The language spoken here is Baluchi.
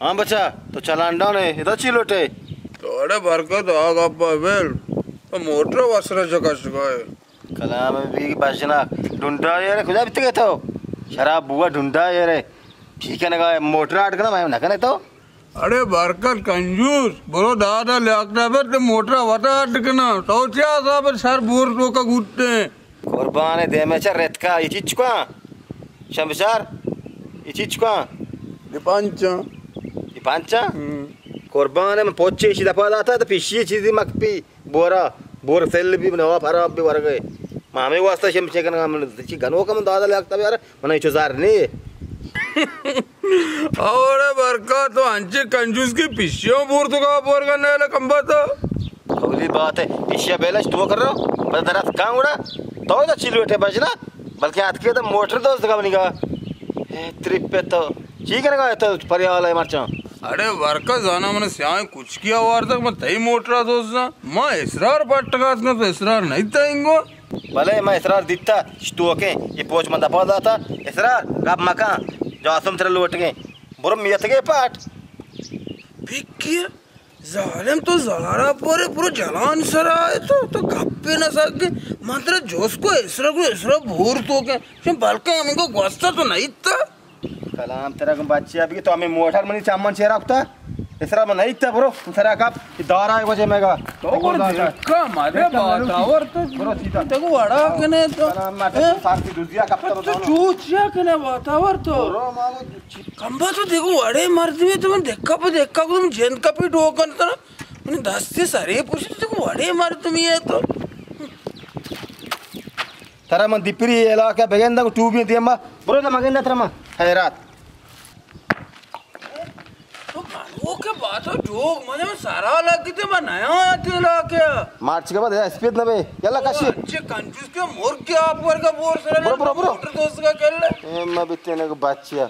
ہاں بچا، تو چلانڈان ئے، ادا چی لوٹے؟ تو اڑے برکت آ گپا بل، تو موٹر وسرا چکش گئے۔ کلام بی بجنا، ڈنڈا یے رے، کجا بیتگے تو؟ شراب بوا ڈنڈا یے رے۔ ٹھیک ہے نگا، موٹر اڈ کنا، میں نہ کنے تو۔ اڑے برکت کنجوس، برو دادا لیاقتا بر تے موٹر وتا اڈ کنا۔ تو چیا صاحب سر بور تو کا گوٹے؟ قربان دیم چا رتکا، یہ چیز چکا؟ شمشار، یہ چیز چکا؟ یہ پانچا۔ یہ پانچا؟ ہم۔ قربان، من پوچے شی دپا داتا تو پیشی چیزی مکپی۔ بورا، بور سیل بی، نوا خراب بی ورگے۔ ما ہمے واسطہ شمشے کنگا، من چی گنوکا من دادا لیاقتا بیار، من چو زار نی۔ اوڑے برکا تو انچے کنجوس کی پیشیوں بور تو کا بور کا نیلا کمبا تو۔ اولی بات ہے، پیشیا بیلش تو کر رہا، بس درات کانگوڑا، تو دا چیلو اٹھے بجنا، بلکہ آتکے تو موٹر دوست کا بنی گا۔ اے ترپے تو، چی کرے گا تو پریال ہے مرچاں۔ اڑے ورکا زانا من سیاہیں کچکی آوار تک من تئی موٹرا دوزاں۔ ما اسرار پٹکات نہ تو اسرار نہیں تا انگو۔ بلے ما اسرار دیتا، شتوکیں، یہ پوچ من دپا داتا۔ اسرار، گپ مکان، جاسم ترے لوٹگیں۔ برو میتگے پاٹ۔ پکی ظالم تو زارا پورے پورو جلان سرا ہے تو، تو گپے نہ سکے۔ من ترا جوس کو اسرا کو اسرا بور تو کے۔ شن بلکہ ہمیں کو گوستا تو نہیں تا۔ کلام ترا گم بچے ابھی تو ہمیں موٹر منی چمن چیرا کتا۔ اسرا من نہیں تا برو، سرا کپ دارا ہے وجہ میں گا۔ تو برو دکا مدے باتاور تو۔ برو سیدھا۔ دیکھو وڑا کنے تو۔ کلام مت سار کی دزیا کپ تو۔ تو چوچیا کنے باتاور تو۔ برو مالو۔ کمبا تو دیکھو وڑے مردمے تو من دیکھا پہ دیکھا کو تم جند کا پی ڈوکن ترا۔ من دستی سرے پوچھتے دیکھو وڑے مردمے ہے تو۔ ترا من دیپری علاقہ بگندہ کو ٹوبی دیما۔ برو نہ مگندہ ترا من حیرات۔ تو گنوکے باتو جوگ مجھے سارا لگتے میں نیا آیا تیلا کیا۔ مارچ کے بعد اسپیڈ نہ بے۔ یلا کشی۔ اچھے کنجوس کے مرگ کے آپ ورگا بور سرا برو، برو، برو۔ موٹر دوست کا کر لے۔ اے میں بیتے نے کو بچیا۔